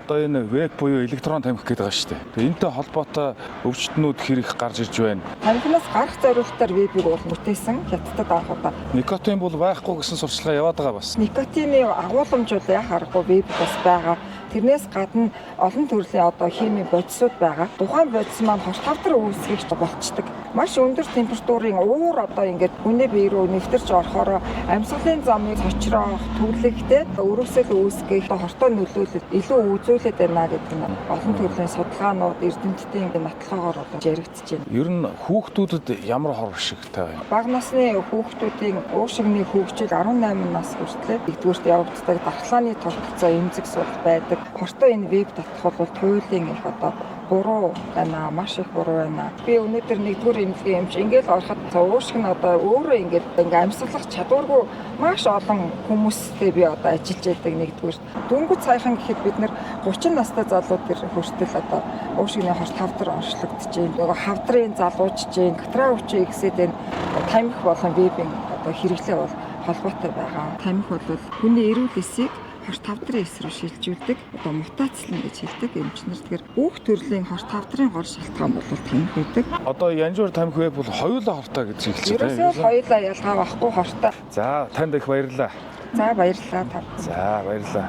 Одоо энэ веб буюу электрон тамхи гэдэг байгаа шүү дээ. Тэгээ энэтэй холбоотой өвчтнүүд хэрэг гарч ирж байна. Тамхинаас гарах зорилгоор вебийг бол бүтээсэн Хятадд анх удаа. Никотин бол байхгүй гэсэн сурчлагаа яваад байгаа бас. Никотины агуулмж бол яа харахгүй веб бас байгаа. Тэрнээс гадна олон төрлийн одоо химийн бодисууд байгаа. Тухайн бодис маань хорт хавдар үүсгэгч болчдөг. Маш өндөр температурын уур одоо ингээд хүний бие рүү нэвтэрч орохоор амьсгалын замыг цочроох, түлэгтэй өрөвсөл үүсгэх, хортой нөлөөлөл илүү үзүүлээд байна гэдэг нь олон төрлийн судалгаанууд эрдэмтдийн нотлохоогоор одоо яригдж байна. Ер нь хүүхдүүдэд ямар хор ашигтай байна? Бага насны хүүхдүүдийн уушигны хөгжил 18 нас хүртлээр нэгдүгüрт явагддаг дархлааны тогтолцоо эмзэг сул байдаг. Хортой энэ веб татах бол туйлын их одоо буруу байна, маш их буруу байна. Би өнөөдөр нэгдүгээр эмнэлгийн эмч ингээл ороход уушиг нь одоо өөрөө ингээд ингээ амьсгалах чадваргүй маш олон хүмүүстэй би одоо ажиллаж байдаг нэгдүгээр. Дөнгөж саяхан гэхэд бид нэр 30 настай залуу төр хүртэл одоо уушигны хорт хавдар онцлогдож байна. Нөгөө хавдрын залуучж байна, катраа хүчээ ихсээд энэ тамхи болон вебийн одоо хэрэглээ бол холбоотой байгаа. Тамхи бол хүний эрүүл эсийг хорт хавдрын эс рүү шилжүүлдэг. Одоо мутацлан гэж хэлдэг эмчнэр. Тэгэхээр бүх төрлийн хорт хавдрын гол шалтгаан бол тамхи байдаг. Одоо янжуур тамхи веб бол хоёулаа хортой гэж хэлж байна. Ерөөсөө хоёулаа ялгаа байхгүй хортой. За танд их баярлалаа. За баярлалаа та. За баярлалаа.